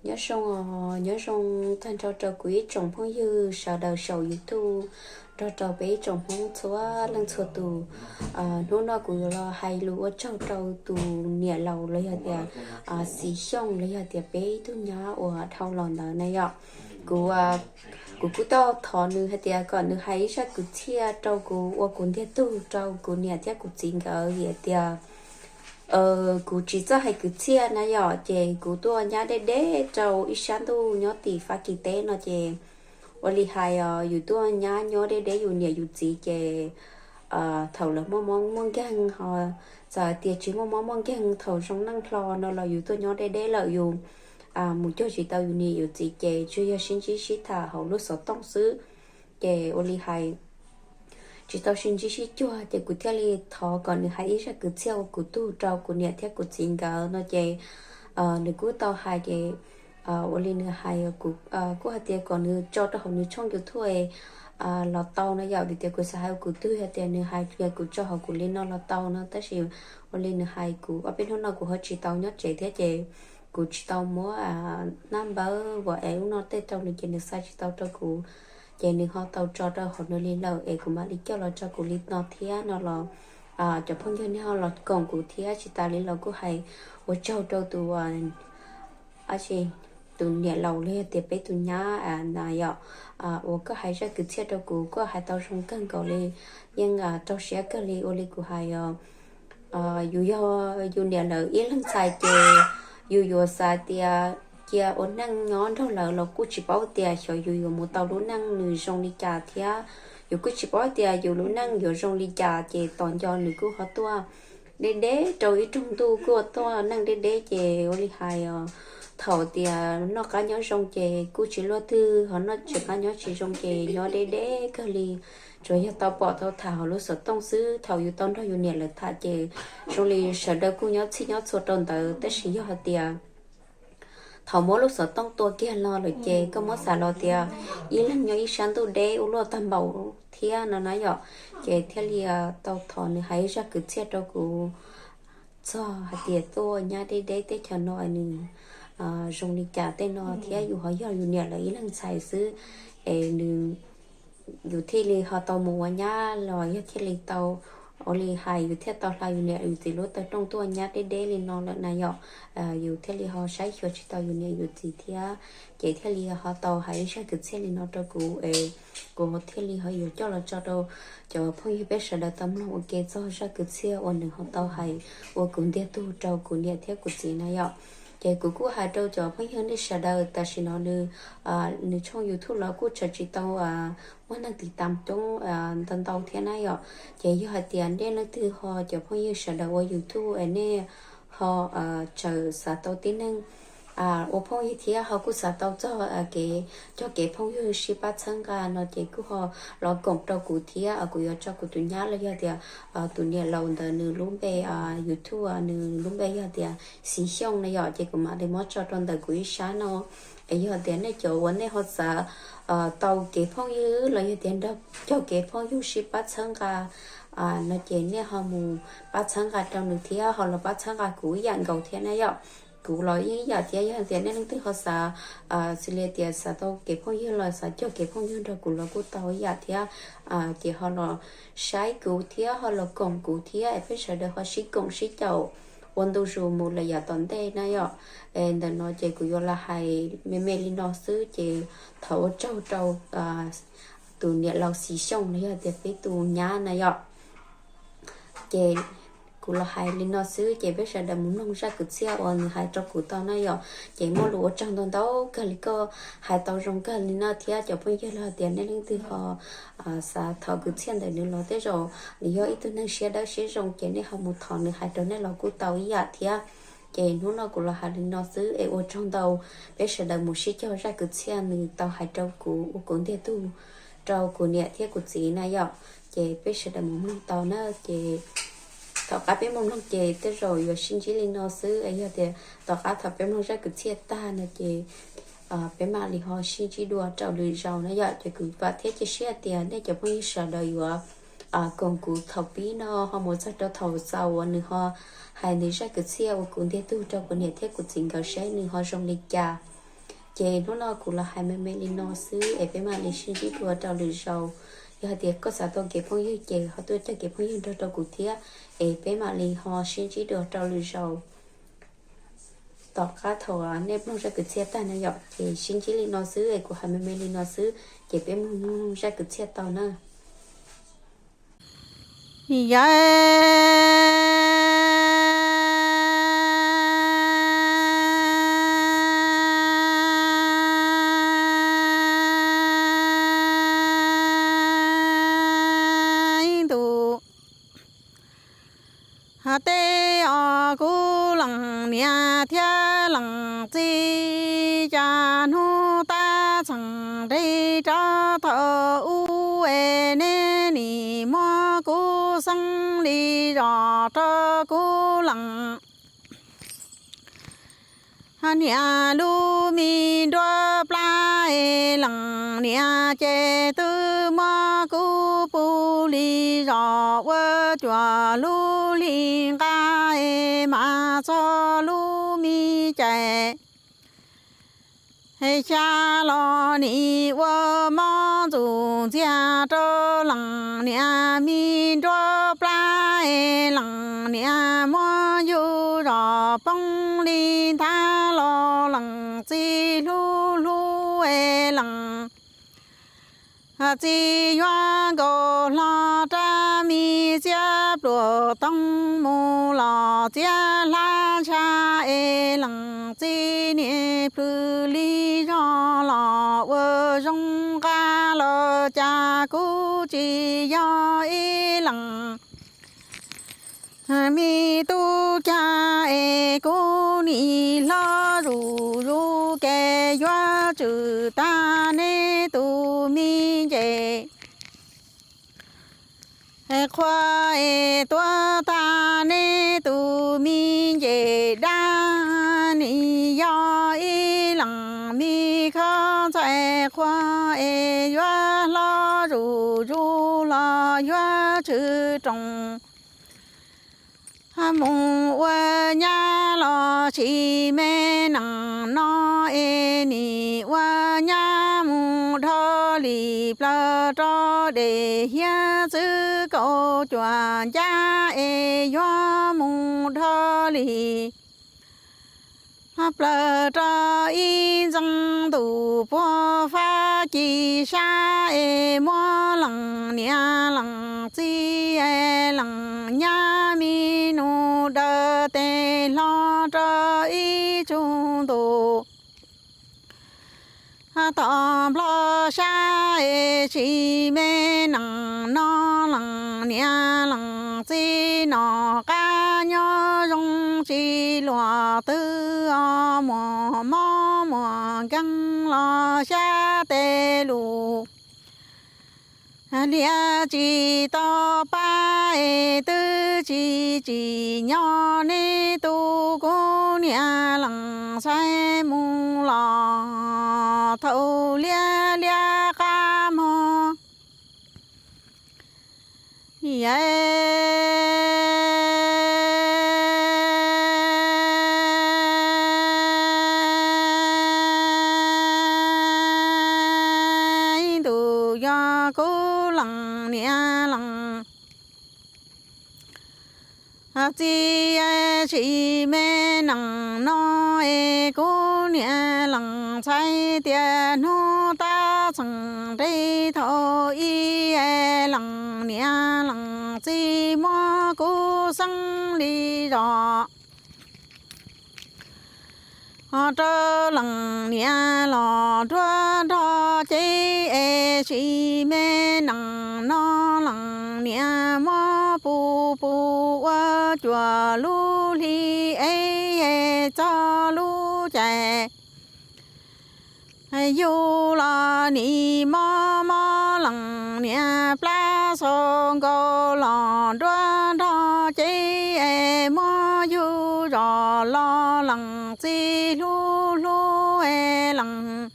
Nyob zoo, nyob zoo tag nrho rau kuv ib tsoom phooj ywg sawv daws saum YouTube, nrog rau peb ib tsoom Hmoob txhua leej txhua tus. Hnub no kuv yuav los hais lus ua tsaug rau tus niam laus los yog tias Xis Xyooj los yog tias peb ib tug nyab uas dhau los ntawd na yom. Kuv, kuv kuj tau thov nws hais tias kom nws hais ib zaj kwv txhiaj rau kuv ua kuv ntiag tug rau kuv niam thiab kuv txiv nkawd vim tias kuv tsis txawj hais kwv txhiaj na yom, ces kuv tuaj nyab deb deb rau ib sab ntuj nyob tim Fab Kis teb no ces ua li hais os, yus tuaj nyab nyob deb deb yus niam yus txiv ces thaum lawv muaj mob muaj nkeeg ho txawm hais tias tsis muaj mob muaj nkeeg thaum zoo neej hlo no los yus tuaj nyob deb deb lawm yus mus cuag tsis tau yus niam yus txiv ces tsuas yog sib ntsib sib tham hauv lub xov tooj xwb. Ces ua li hais tsis tau sib ntsib sib cuag ces kuv thiaj li thov kom nws hais ib zaj kwv txhiaj ua kuv tug rau kuv niam thiab kuv txiv nkawd no ces nws kuj tau hais ces ua li nws hais kuv kuj hais tias kom nws tso rau hauv nws tshooj YouTube los tau no yom, vim tias kuv xav hais ua kuv tug hais tias nws hais kuv tso hauv kuv li no los tau no tab sis ua li nws hais kuv ob peb hnub no kuv ho tsis tau nyob tsev thiab ces kuv tsis tau muab hnab npawb uas es ub no tej rau nws ces nws xa tsis tau rau kuv. Ces nws ho tau tso rau hauv nws li lawm es kuv mam li coj los tso kuv li no thiab no los cov phooj ywg nej ho los koom kuv thiab tsis tas li los kuj hais ua tsaug rau tus tus niam laus los yog tias peb tus nyab na yom, uas koj hais zaj kwv txhiaj rau kuv koj hais tau zoo kawg nkaus li, yeej rau siab kawg li ua li kuv hais os. Yus yog yus niam lawv ib leeg txhais ces yus yuav xav tias cia ua neej nyob nrog lawv los kuj tsis paub tias xyov yus yuav mus tau lub neej nws zoo li cas thiab yus kuj tsis paub tias yus lub neej yuav zoo li cas ces tos nco nws kuj ho tuaj deb deb rau ib rooj ntuj kuj tuaj neej deb deb ces ua li hais os, thaum tias noj qab nyob zoo ces kuj tsis luaj twg, ho noj tsis qab nyob tsis zoo ces nyob deb deb kawg li. Tsuas yog tau pom tau tham hauv lub xov tooj xwb, thaum yus tau nrog yus niam lawv tham ces zoo li sawv daws kuj nyob txhij nyob txhua rau ntawd tab sis yog hais tias thaum muab lub xov tooj tua kiag los lawm ces koj muab xav los tias ib leeg nyob ib sab ntuj deb ua luaj tag npaum thiab no na yom. Ces thiaj li tau thov nws hais ib zaj kwv txhiaj rau kuv txog hais tias tuaj nyab deb deb teb chaws no nws zoo li cas tej no thiab yus ho yog yus niam lawv ib leeg txhais xwb es nws yus thiaj li ho tau mus ua nyab los yog thiaj li tau, ua li hais yus thiaj tau hla yus niam yus txiv lub taw rooj tuaj nyab deb deb li no lawm na yom. Yus thiaj li ho saib xyuas tsis tau yus niam yus txiv thiab ces thiaj li ho tau hais ib zaj kwv txhiaj li no rau kuv es kuv thiaj li ho yuav coj los tso rau cov phooj ywg peb sawv daws tau mloog ua ke txog zaj kwv txhiaj uas nws ho tau hais ua kuv ntiag tug rau kuv niam thiab kuv txiv na yom. Ces kuv kuj hais rau cov phooj ywg nej sawv daws tam sim no nws, nws tshooj YouTube los kuj tseem tsis tau muaj neeg tiv tam coob ntau ntau thiab na yom. Ces yog hais tias nej leej twg ho cov phooj ywg sawv daws ua YouTube es nej ho tseem xav tau tib neeg ua phooj ywg thiab ho kuj xav tau txog kev cog kev phooj ywg sib pab txhawb nqa no ces kuj ho los koom rau kuv thiab kuv yuav tso kuv tus nyab los yog tias tus niam laus ntawd nws lub npe YouTube nws lub npe yog tias Xis Xyooj na yom, ces kuv mam li muab tso rau ntawm kuv ib sab no. Es yog tias nej cov uas nej ho xav tau kev phooj ywg los yog tias nrog cog kev phooj ywg sib pab txhawb nqa no ces nej ho mus pab txhawb nqa rau nws thiab ho los pab txhawb nqa kuv ib yam nkaus thiab na yom. Kuv los yeej ib yam thiab, yog tias nej leej twg ho xav xws li tias xav tau kev phooj ywg los xav cog kev phooj ywg nrog kuv los kuj tau ib yam thiab. Ces ho los saib kuv thiab ho los koom kuv thiab es peb sawv daws ho sib koom sib caum ua ntu zus mus lawm yav tom ntej na yom. Es ntawm no ces kuv yuav los hais me me li no xwb ces thov ua tsaug rau tus niam laus Xis Xyooj los yog tias peb tus nyab na yom. Ces kuv los hais li no xwb ces peb sawv daws mus mloog zaj kwv txhiaj uas nws hais rau kuv tau na yom. Ces muaj lus ua tsaug ntau ntau kawg li, koj hais tau zoo kawg li no thiab cov phooj ywg los tias nej leej twg ho xav thov kwv txhiaj ntawm nws los tej zaum nws yog ib tug neeg siab dawb siab zoo ces nej ho mus thov nws hais rau nej los kuj tau ib yam thiab. Ces hnub no kuv los hais li no xwb es ua tsaug ntau, peb sawv daws mus sib cog zaj kwv txhiaj nws tau hais rau kuv ua kuv ntiag tug rau kuv niam thiab kuv txiv na yom. Ces peb sawv daws mus mloog tau na. Ces tom qab peb mus mloog ces tej zaum yuav sib ntsib li no xwb es yog tias tom qab thaum peb mloog zaj kwv txhiaj tag no ces peb mam li ho sib ntsib dua rau lwm zaus na yom. Ces kuv vam thiab cia siab tias nej cov phooj ywg sawv daws yuav koom kuv thaum pib no ho mus txog rau thaum xaus uas nws ho hais nws zaj kwv txhiaj uas kuv ntiag tug rau kuv niam thiab kuv txiv nkawd seb nws ho zoo li cas. Ces hnub no kuv los hais me me li no xwb es peb mam li sib ntsib dua rau lwm zaus. Yog hais tias koj xav tau kev phooj ywg ces ho tuaj cog kev phooj ywg nrog rau kuv thiab, es peb mam li ho sib ntsib dua rau lwm zaus. Tom qab thaum nej mloog zaj kwv txhiaj tag na yom, ces sib ntsib li no xwb es kuv hais me me li no xwb, ces peb mloog zaj kwv txhiaj tau na. Yawg ib ntus tej os kuv leej niam thiab leej txiv, cas hnub tab txheem nres rov thaum ub es nej nim muab kuv xeeb li zos rau kuv leej niam lub me nruab plab es leej niam ces twb muab kuv pub li zos ua cuam lub hli nqa es mas txog lub me cai xya los nim ua mob ntxuj ntxiag rau leej niam me nruab plab es leej niam muab yug zos poob li nthav los leej txiv hlub hlub es leej txiv yuav nkaus hlo rab me txiab pluas toog mus los txiab hlab ntsha es leej txiv niam plhws li zog los ua zoo nqa los cas kuv tsis yog ib leej me tub cag es kuv nim hlob zuj zus ces yuav tshwm tag neb tus me ncej qhua es tuav tag neb tus me ncej dab. Nim yog ib leej me khab ntxhais qhua es yuav hlob zuj zus los yuav tshwm rooj mus ua nyab los sis me neej no es nim ua nyab mus dhau li plaws rau dej hiab txwv kaum cuam ncaj es yuav mus dhau li plaws rau ib ntxeev ntuj puag fab ci sab es muab leej niam leej txiv es leej nyab me nus daws tes hlo rau ib tsug ntuj tom nplog sab es tsis me neej no leej niam leej txiv nom qab nyob zoo tsis luag twg os, muaj mob muaj nkeeg los xyab tes lus liab tsis tau pab es twb tsis tsim nyog neb tus kuv niam leej ntxhais mus los thaum liab liab qab hmo. Ib ntus yog kuv leej niam leej txiv tsis me neej no es kuv niam leej ntxhais tias hnub tab txheej nres thaum ub es leej niam leej txiv muab kuv xeeb li zos rau leej niam los nruab nrog cev es tsis me neej no leej niam muab pub pub ua cuam lub hli es txog lub cai yug los nim mob mob leej niam plab xau nkaus los nruab nrog cev es muab yug zos los leej txiv hlub hlub es leej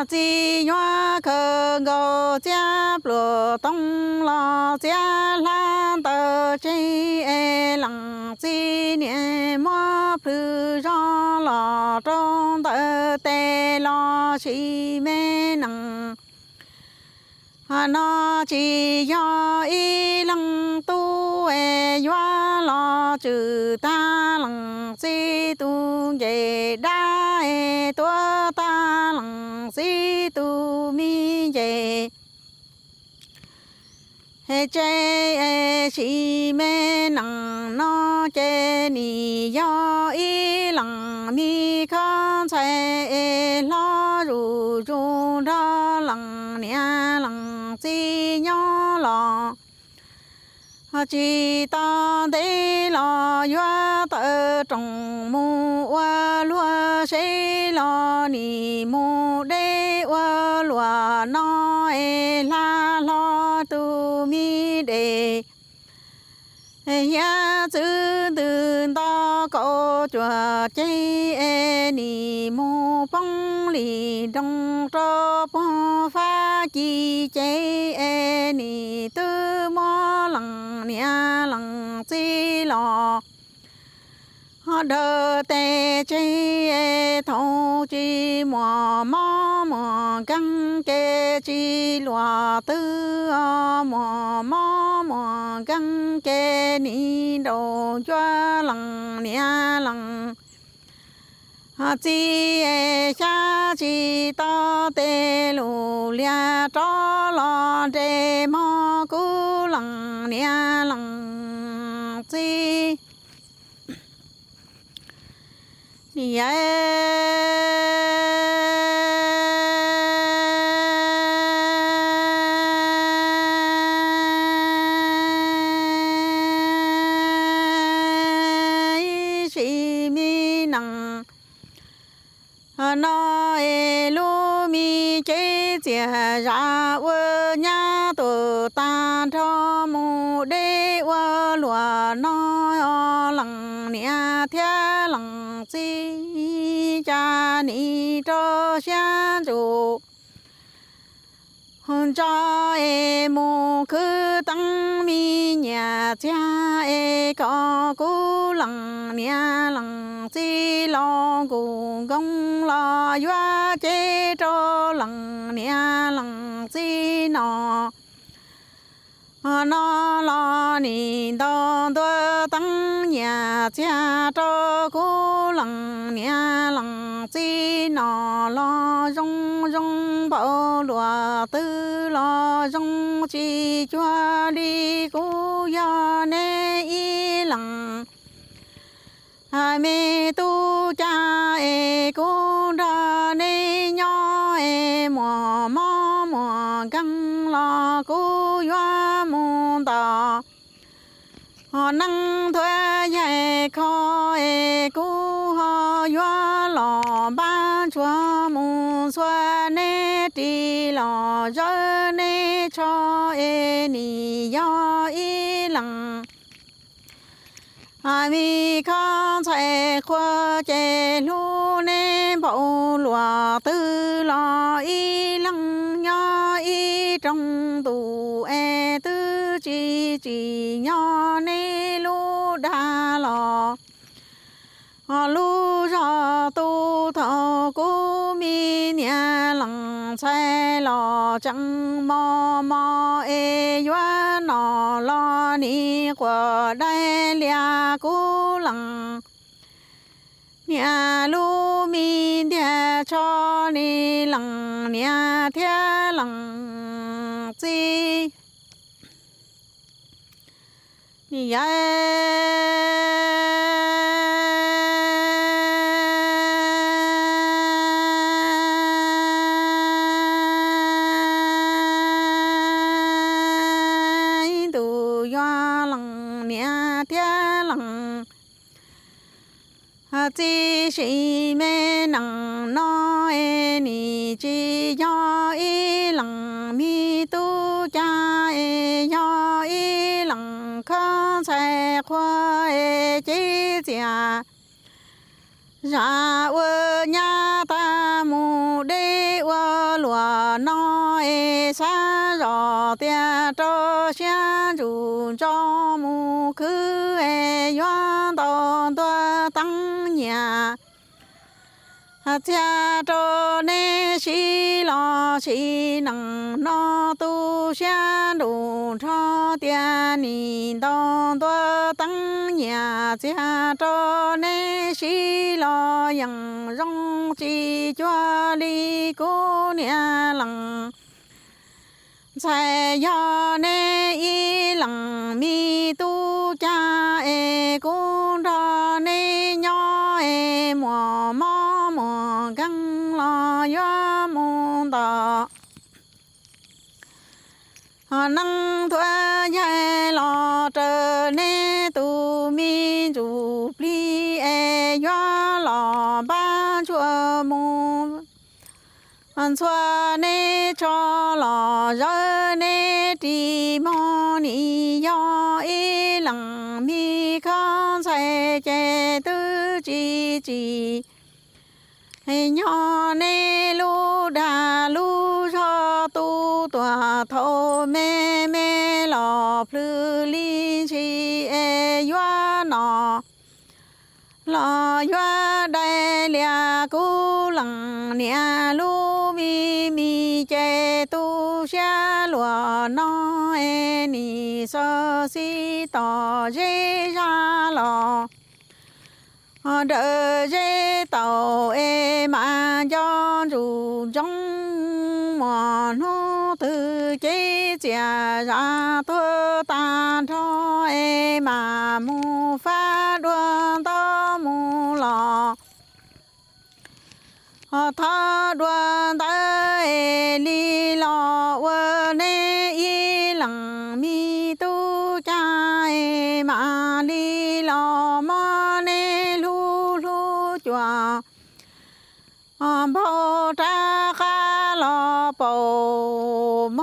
txiv yuav khaws nkaus txiab pluas toog los txiab hlab ntaws tseg es leej txiv niam muab plhws zog los rau ntawm tes los sis me nees. No tsis yog ib leeg tub es yuav los tswm tag lees txiv tus nce dab es tuav tag lees txiv tus me nce tsev es sis me nees no ces nim yog ib leeg me khob ntxhais es hlob zuj zus nrog lees niam lees txiv nyob los tsis tau ntev los yuav tawm rooj mus ua luag seb los nim mus deb ua luaj no es hla hlo tus me dej hiav txwv ntws nto kaum cuaj ceg es nim mus poob li nroog rau puag Fab Kis ces es nim twb muab lees niam lees txiv los dhawv tes tseg es thaum tsis muaj mob muaj nkeeg ces tsis luaj twg, muaj mob muaj nkeeg ces nim nraus cuag lees niam lees txiv es xyab tsis tau tes lus lias rov los nres mog kuv lees niam lees txiv. Niam ib sim me nees no es lub me cev txias zam ua nyab tuag tag nrho mus deb ua luaj no lees niam thiab lees txiv cas nim rau siab ntsum ntso es mus khwv teeb me nyiaj txiag es kom kuv lees niam lees txiv los nkus nkoos los yuav cev rau lees niam lees txiv no. No los nim ntaus ntua teeb nyiaj txiag rau kuv lees niam lees txiv no los zoo zoo npaum luaj twg los zoo tsis cuag li kuv yog neb ib leeg me tub cag es kuv nrog neb nyob es muaj mob muaj nkeeg los kuv yuav mus ntaus ho neeb thuav yaig kho es kuv ho yuav los npaj ntsuag mus ntxhua neb ris los zawb neb tsho es nim yog ib leeg me khob ntxhais qhua ces hlub neb npaum luaj twg los ib leeg nyob ib rooj ntuj es twb tsis tsim nyog neb lub dag los ho lub zog tu thaum kuv me niam lees ntxhais los tseem mos mos es yuav noj los nim quas dai lias kuv lees niam lub me ntiag tsho nim lees niam thiab lees txiv. Niam yawm ib ntus yuav lees niam thiab lees txiv sim me nees no es nim tsis yog ib leeg me tub cag es yog ib leeg khob ntxhais qhua es cev txias zam ua nyab tag mus deb ua luaj no es xav zoj tias rau siab ntsug ntso mus khwv es yuav ntaus ntua teeb nyiaj Txiag rau neb sib los sim neej no tu siab nruj nrho tias nim ntaus ntua teeb nyiaj. Txiag rau neb sib los yeem zoo tsis cuag li kuv niam leej ntxhais. Yog neb ib leej me tub cag es kuv nrog neb nyob es muaj mob muaj nkeeg los yuav mus ntau neej thuav yaig los raws neb tus me ntsuj plig es yuav los npaj ntsuag mus ntxhua neb tso los zawv neb ris mog. Nim yog ib leej me khob ntxhais ces twb tsis tsim nyog neb lub dag lub zog tu tuag thaum me me los plhws li ntshis es yuav no los yuav dai lias kuv leej niam lub me me ces tu siab luag no es nim xav xib tom zeb zag los nrawm zeb tau es mas nco ntsuj ntsoov muaj hnub twg cev txias zam tuag tag nrho es mas mus fab dua ntaub mus los thov dua ntawd es li los ua neb ib leej me tub cag es mam li los mob neb hlub hlub cua npau rov qab los paum